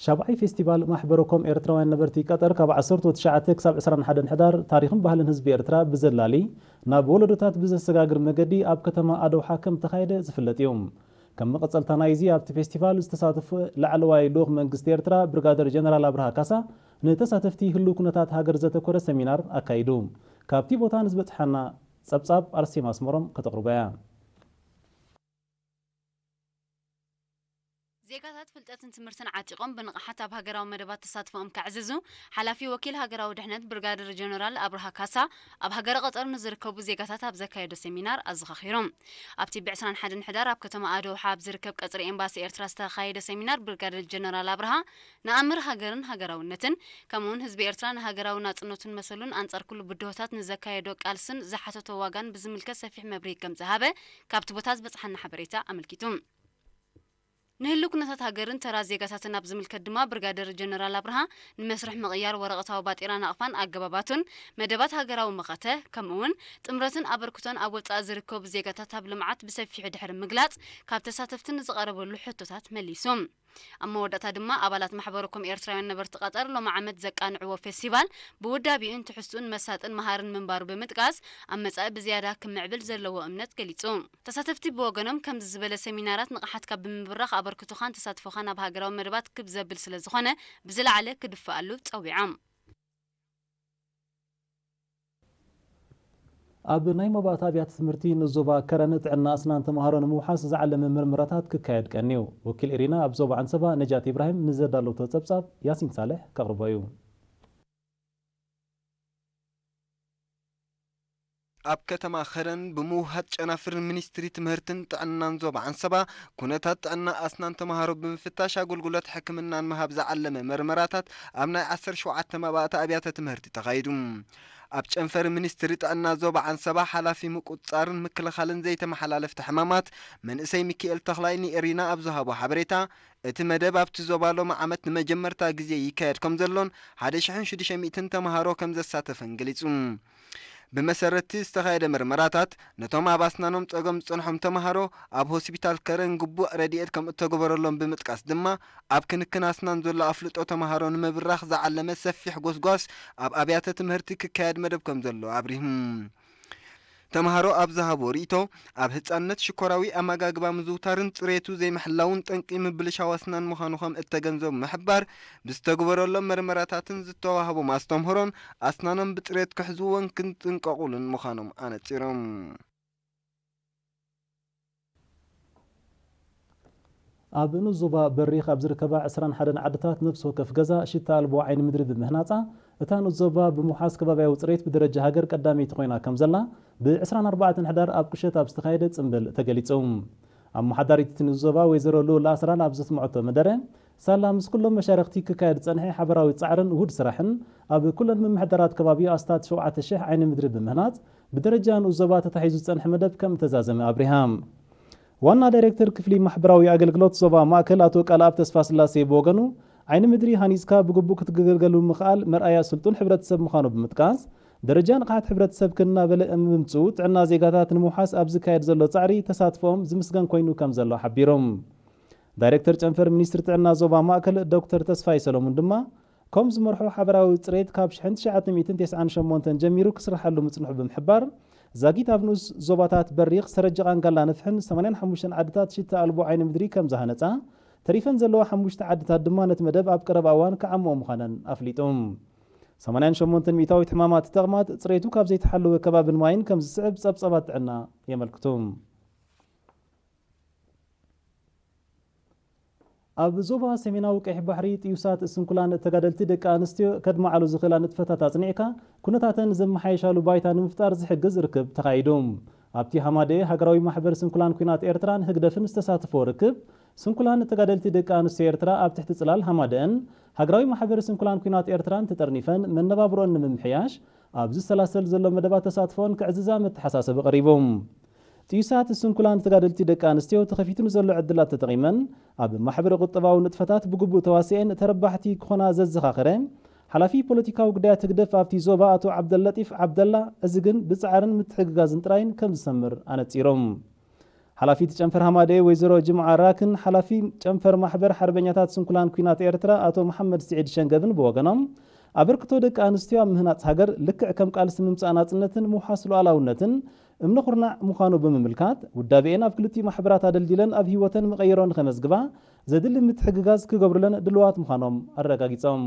ሻብዓይ ፌስቲቫል ማሕበረ ኮም ኤርትራውያን ነበርቲ ቀጠር ካብ ዓሰርተ ትሽዓተ ክሳብ ዕስራን ሓደን ሕዳር ታሪኽን ባህልን ህዝቢ ኤርትራ ብዘላሊ ናብ ወለዶታት ብዘሰጋግር መገዲ ኣብ ከተማ ኣዶውሓ ከም ተኻየደ ዝፍለጥ እዩ። ከም መቐጸልታ ናይዚ ኣብቲ ፌስቲቫል ዝተሳተፉ ላዕለዋይ ልኡኽ መንግስቲ ኤርትራ ብርጋደር ጀነራል ኣብርሃ ካሳ ንተሳተፍቲ ህሉው ኩነታት ሃገር ዘተኮረ ሰሚናር ኣካይዱ። ካብቲ ቦታ ንዝበጽሓና ጸብጻብ ኣርሴማ ኣስመሮም ከተቕርቦ እያ። ዜጋታት ፍልጠትን ትምህርትን ዓጢቖም ብንቕሓት ኣብ ሃገራዊ መደባት ተሳትፎኦም ከዕዝዙ ሓላፊ ወኪል ሃገራዊ ድሕነት ብርጋደር ጀነራል ኣብርሃ ካሳ ኣብ ሃገረ ቀጠር ንዝርከቡ ዜጋታት ኣብ ዘካየዶ ሰሚናር ኣዘኻኺሮም። ኣብቲ ብ ዕስራን ሓደን ሕዳር ኣብ ከተማ ኣደውሓ ኣብ ዝርከብ ቀጽሪ ኤምባሲ ኤርትራ ዝተኻየደ ሰሚናር ብርጋደር ጀነራል ኣብርሃ ንኣምር ሃገርን ሃገራውነትን ከምኡውን ህዝቢ ኤርትራ ንሃገራዊ ናጽነቱን መሰሉን ኣንጻር ኩሉ ብድሆታት ንዘካየዶ ቃልስን ዝሓተቶ ዋጋን ብዝምልከት ሰፊሕ መብርሂ ከም ዝሃበ ካብቲ ቦታ ዝበጽሓና ሓበሬታ ኣመልኪቱ። ንህሉ ኩነታት ሃገርን ተራ ዜጋታትን ኣብ ዝምልከት ድማ ብርጋደር ጀነራል ኣብርሃ ንመስርሕ ምቕያር ወረቐታዊ ባጤራ ናቕፋን ኣገባባቱን መደባት ሃገራዊ መኸተ ከምኡውን ጥምረትን ኣበርክቶን ኣብ ወጻኢ ዝርከቡ ዜጋታት ኣብ ልምዓት ብሰፊሑ ድሕሪ ምግላጽ ካብ ተሳተፍቲ ንዝቐረበሉ ሕቶታት መሊሱ። ኣብ መወዳእታ ድማ ኣባላት ማሕበረ ኮም ኤርትራውያን ነበርቲ ቀጠር ሎሚ ዓመት ዘቃንዕዎ ፌስቲቫል ብውዳቢኡን ትሕዝትኡን መሳጥን መሃርን ምንባሩ ብምጥቃስ ኣብ መጻኢ ብዝያዳ ክምዕብል ዘለዎ እምነት ገሊጹ። ተሳተፍቲ ብወገኖም ከምዚ ዝበለ ሰሚናራት ንቕሓትካ ብምብራኽ ኣበርክቶኻን ተሳትፎኻን ኣብ ሃገራዊ መደባት ክብ ዘብል ስለ ዝኾነ ብዝለዓለ ክድፈኣሉ ጸዊዖም። ኣብ ናይ መባእታ ኣብያተ ትምህርቲ ንዞባ ከረን ጥዕና ኣስናን ተምሃሮ ንምውሓስ ዝዓለመ ምርምራታት ክካየድ ቀንዩ። ወኪል ኤሪና ኣብ ዞባ ዓንሰባ ነጃት ኢብራሂም ንዘዳለውቶ ጸብጻብ ያሲን ሳልሕ ከቕርቦ እዩ። ኣብ ከተማ ኸረን ብምውሃድ ጨናፍር ሚኒስትሪ ትምህርትን ጥዕናን ዞባ ዓንሰባ ኩነታት ጥዕና ኣስናን ተምሃሮ ብምፍታሽ ኣገልግሎት ሕክምናን ምሃብ ዝዓለመ መርመራታት ኣብ ናይ ዓሰርተ ሸውዓተ መባእታ ኣብያተ ትምህርቲ ተኻይዱ። ኣብ ጨንፈር ሚኒስትሪ ጥዕና ዞባ ዓንሰባ ሓላፊ ምቁፅፃርን ምክልኻልን ዘይተመሓላለፍቲ ሕማማት መንእሰይ ሚካኤል ተኽላይ ንኤሪና ኣብ ዝሃቦ ሓበሬታ እቲ መደብ ኣብቲ ዞባ ሎሚ ዓመት ንመጀመርታ ግዜ ይካየድ ከም ዘሎን ሓደ ሽሕን ሽዱሽተ ሚእትን ተምሃሮ ከም ዘሳተፈን ገሊጹ። ብመሰረትቲ ዝተኻየደ ምርመራታት ነቶም ኣብ ኣስናኖም ጸገም ዝጸንሖም ተምሃሮ ኣብ ሆስፒታል ከረን ግቡእ ረድኤት ከም እተገበረሎም ብምጥቃስ ድማ ኣብ ክንክን ኣስናን ዘሎ ኣፍልጦ ተምሃሮ ንምብራኽ ዝዓለመ ሰፊሕ ጎስጓስ ኣብ ኣብያተ ትምህርቲ ክካየድ መደብ ከም ዘሎ ኣብሪሁ። ተምሃሮ ኣብ ዝሃቦ ርእይቶ ኣብ ህጻንነት ሽኮራዊ ኣመጋግባ ምዝውታርን ጽሬቱ ዘይምሕላውን ጠንቂ ምብልሻው ኣስናን ምዃኑ ከም እተገንዘቡ ምሕባር ብዝተግበረሎም መርመራታትን ዝተዋህቦም ኣስተምህሮን ኣስናኖም ብጽሬት ክሕዝዎን ክንጥንቀቑሉን ምዃኖም ኣነጺሮም። ኣብ ንኡስ ዞባ በሪኽ ኣብ ዝርከባ ዕስራን ሓደን ዓድታት ነፍሲ ወከፍ ገዛ ሽታ ኣልቦ ዓይኒ ምድሪ ብምህናጻ እታ ንኡስ ዞባ ብምውሓስ ከባብያዊ ጽሬት ብደረጃ ሃገር ቀዳመይቲ ኮይና ከም ዘላ ብ ዕስራን ኣርባዕተን ሕዳር ኣብ ቁሸት ኣብ ዝተኻየደ ጽምብል ተገሊጹ። ኣመሓዳሪት እቲ ንኡስ ዞባ ወይዘሮ ልኡል ኣስራል ኣብ ዘስምዐቶ መደረ ሳላ ምስ ኩሎም መሻርኽቲ ክካየድ ዝጸንሐ ሓበራዊ ጻዕርን ውሁድ ስራሕን ኣብ ኩለን ምምሕዳራት ከባቢ ኣስታት ሸውዓተ ሽሕ ዓይኒ ምድሪ ብምህናጽ ብደረጃ ንኡስ ዞባ ተታሒዙ ዝጸንሐ መደብ ከም እተዛዘመ ኣብሪሃ። ዋና ዳይሬክተር ክፍሊ ማሕበራዊ ኣገልግሎት ዞባ ማእከል ኣቶ ቃልኣብ ተስፋስላሴ ብወገኑ ዓይኒ ምድሪ ሃኒጽካ ብግቡእ ክትግልገሉ ምኽኣል መርኣያ ስልጡን ሕብረተሰብ ምዃኑ ብምጥቃስ ደረጃ ንቕሓት ሕብረተሰብ ክናበለ ምምፅኡ ጥዕና ዜጋታት ንምውሓስ ኣብ ዝካየድ ዘሎ ጻዕሪ ተሳትፎኦም ዝምስገን ኮይኑ ከም ዘሎ ሓቢሮም። ዳይሬክተር ጨንፈር ሚኒስትሪ ጥዕና ዞባ ማእከል ዶክተር ተስፋይ ሰለሙን ድማ ከም ዝመርሖ ሓበራዊ ጽሬት ካብ ሽሕን ትሽዓተ ሚእትን ተስዓን ሸሞንተን ጀሚሩ ክስርሓሉ ምጽንሑ ብምሕባር ዛጊት ኣብ ንኡስ ዞባታት በሪኽ ሰረጀቓን ጋላ ንፍሕን ሰማንያን ሓሙሽተን ዓድታት ሽታ ኣልቦ ዓይኒ ምድሪ ከም ዝሃነጻ ተሪፈን ዘለዋ ሓሙሽተ ዓድታት ድማ ነቲ መደብ ኣብ ቀረባ እዋን ክዓምኦ ምዃነን ኣፍሊጡ። ሰማንያን ሸሞንተን ሚእታዊት ሕማማት ተቕማጥ ጽሬቱ ካብ ዘይተሓለወ ከባብን ማይን ከም ዝስዕብ ጸብጻባት ጥዕና የመልክቱ። ኣብ ዞባ ሰሜናዊ ቀይሕ ባሕሪ ጥዩሳት ስንኩላን ተጋደልቲ ደቂ ኣንስትዮ ከድመዓሉ ዝኽእላ ንጥፈታት ኣጽኒዕካ ኩነታተን ዘመሓየሻሉ ባይታ ንምፍጣር ዝሕግዝ ርክብ ተኻይዱ። ኣብቲ ሃማደኤ ሃገራዊ ማሕበር ስንኩላን ኲናት ኤርትራን ህግደፍን ዝተሳተፎ ርክብ ስንኩላን ተጋደልቲ ደቂ ኣንስትዮ ኤርትራ ኣብ ትሕቲ ጽላል ሃማደኤን ሃገራዊ ማሕበር ስንኩላን ኲናት ኤርትራን ተጠርኒፈን መነባብሮን ንምምሕያሽ ኣብ ዝሰላሰል ዘሎ መደባት ተሳትፎን ክዕዝዛ መተሓሳሰቢ ቀሪቡ። ጥዩሳት ስንኩላን ተጋደልቲ ደቂ ኣንስትዮ ተኸፊቱ ንዘሎ ዕድላት ተጠቒመን ኣብ ማሕበረ ቁጠባዊ ንጥፈታት ብግቡእ ተዋሲኤን ተረባሕቲ ክኾና ዘዘኻኸረ ሓላፊ ፖለቲካዊ ጉዳያት ህግደፍ ኣብቲ ዞባ ኣቶ ዓብደለጢፍ ዓብደላ እዚ ግን ብጻዕርን ምትሕግጋዝን ጥራይን ከም ዝሰምር ኣነጺሮም። ሓላፊት ጨንፈር ሃማደኤ ወይዘሮ ጅምዓ ራክን ሓላፊ ጨንፈር ማሕበር ሓርበኛታት ስንኩላን ኲናት ኤርትራ ኣቶ መሓመድ ስዒድ ሸንገብን ብወገኖም፣ ኣበርክቶ ደቂ ኣንስትዮ ኣብ ምህናጽ ሃገር ልክዕ ከም ቃልሲ ምምጻእ ናጽነትን ምውሓስ ሉዓላውነትን እምነ ኩርናዕ ምዃኑ ብምምልካት፣ ውዳቤኤን ኣብ ክልቲኡ ማሕበራት ኣደልዲለን ኣብ ህይወተን መቐይሮ ንኸመዝግባ ዘድሊ ምትሕግጋዝ ክገብሩለን ድልዋት ምዃኖም ኣረጋጊጾም።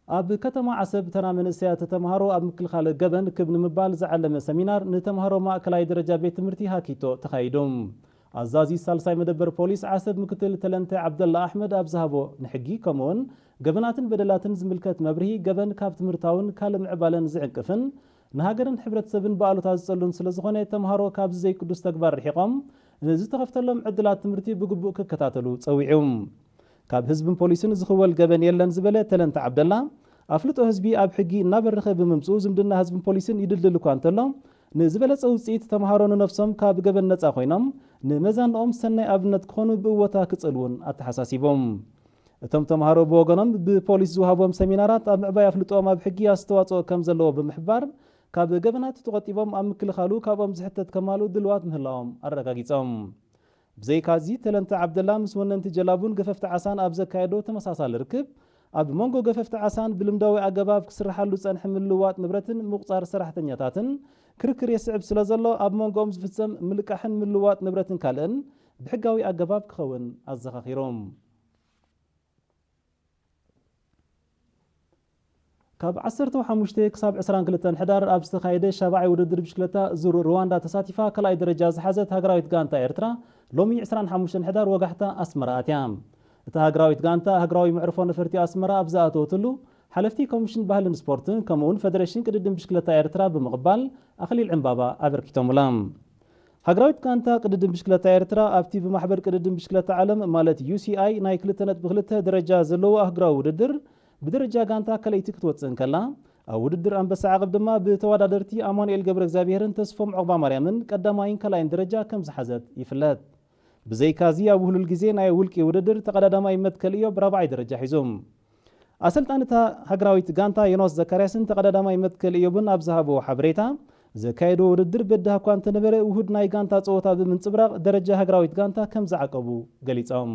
ኣብ ከተማ ዓሰብ ተና መንእሰያት ተምሃሮ ኣብ ምክልኻል ገበን ክብ ንምባል ዝዓለመ ሰሚናር ንተምሃሮ ማእከላይ ደረጃ ቤት ትምህርቲ ሃኪቶ ተኻይዱ። ኣዛዚ ሳልሳይ መደበር ፖሊስ ዓሰብ ምክትል ተለንተ ዓብደላ ኣሕመድ ኣብ ዝሃቦ ንሕጊ ከምኡውን ገበናትን በደላትን ዝምልከት መብርሂ፣ ገበን ካብ ትምህርታውን ካልእ ምዕባለን ዝዕንቅፍን ንሃገርን ሕብረተሰብን ብኣሉታ ዝጸሉን ስለ ዝኾነ፣ ተምሃሮ ካብዚ ዘይቅዱስ ተግባር ርሒቖም ንዝተኸፍተሎም ዕድላት ትምህርቲ ብግቡእ ክከታተሉ ጸዊዑ። ካብ ህዝብን ፖሊስን ዝኽወል ገበን የለን ዝበለ ተለንተ ዓብደላ፣ ኣፍልጦ ህዝቢ ኣብ ሕጊ እናበረኸ ብምምፅኡ ዝምድና ህዝብን ፖሊስን ይድልድል እኳ እንተሎ፣ ንዝበለፀ ውፅኢት ተምሃሮ ንነፍሶም ካብ ገበን ነፃ ኮይኖም ንመዛንኦም ሰናይ ኣብነት ክኾኑ ብእወታ ክፅእሉ እውን ኣተሓሳሲቦም። እቶም ተምሃሮ ብወገኖም ብፖሊስ ዝወሃቦም ሰሚናራት ኣብ ምዕባይ ኣፍልጦኦም ኣብ ሕጊ ኣስተዋፅኦ ከም ዘለዎ ብምሕባር፣ ካብ ገበናት ተቖጢቦም ኣብ ምክልኻሉ ካብኦም ዝሕተት ከማሉ ድልዋት ምህላዎም ኣረጋጊጾም። ብዘይካዚ ተለንተ ዓብደላ ምስ ወነንቲ ጀላቡን ገፈፍቲ ዓሳን ኣብ ዘካየዶ ተመሳሳሊ ርክብ፣ ኣብ መንጎ ገፈፍቲ ዓሳን ብልምዳዊ ኣገባብ ክስርሓሉ ዝጸንሐ ምልውዋጥ ንብረትን ምቑጻር ሰራሕተኛታትን ክርክር የስዕብ ስለ ዘሎ፣ ኣብ መንጎኦም ዝፍጸም ምልቃሕን ምልውዋጥ ንብረትን ካልእን ብሕጋዊ ኣገባብ ክኸውን ኣዘኻኺሮም። ካብ ዓሰርተ ሓሙሽተ ክሳብ ዕስራን ክልተን ሕዳር ኣብ ዝተኻየደ ሻብዓይ ውድድር ብሽክለታ ዙር ሩዋንዳ ተሳቲፋ ካልኣይ ደረጃ ዝሓዘት ሃገራዊት ጋንታ ኤርትራ፣ ሎሚ ዕስራን ሓሙሽተን ሕዳር ወጋሕታ ኣስመራ ኣትያ። እታ ሃገራዊት ጋንታ ሃገራዊ መዕርፎ ነፈርቲ ኣስመራ ኣብ ዝኣተወትሉ፣ ሓለፍቲ ኮሚሽን ባህልን ስፖርትን ከምኡውን ፈደሬሽን ቅድድም ብሽክለታ ኤርትራ ብምቕባል ኣኽሊል ዕምባባ ኣበርኪቶምላ። ሃገራዊት ጋንታ ቅድድም ብሽክለታ ኤርትራ ኣብቲ ብማሕበር ቅድድም ብሽክለታ ዓለም ማለት ዩ ሲ ኣይ ናይ ክልተ ነጥቢ ክልተ ደረጃ ዘለዎ ኣህጉራዊ ውድድር ብደረጃ ጋንታ ካልኣይቲ ክትወጽእ እንከላ፣ ኣብ ውድድር ኣንበሳ ዓቐብ ድማ ብተወዳደርቲ ኣማኑኤል ገብረ እግዚኣብሄርን ተስፎም ዑቕባ ማርያምን ቀዳማይን ካልኣይን ደረጃ ከም ዝሓዘት ይፍለጥ። ብዘይካዚ ኣብ ውህሉል ግዜ ናይ ውልቂ ውድድር ተቐዳዳማይ መትከል እዮብ ራብዓይ ደረጃ ሒዙ። ኣሰልጣኒ እታ ሃገራዊት ጋንታ ዮናስ ዘካርያስን ተቐዳዳማይ መትከል እዮብን ኣብ ዝሃብዎ ሓበሬታ፣ ዘካየድዎ ውድድር በዳህ እኳ እንተነበረ ውሁድ ናይ ጋንታ ጸወታ ብምንጽብራቕ ደረጃ ሃገራዊት ጋንታ ከም ዝዓቀቡ ገሊጾም።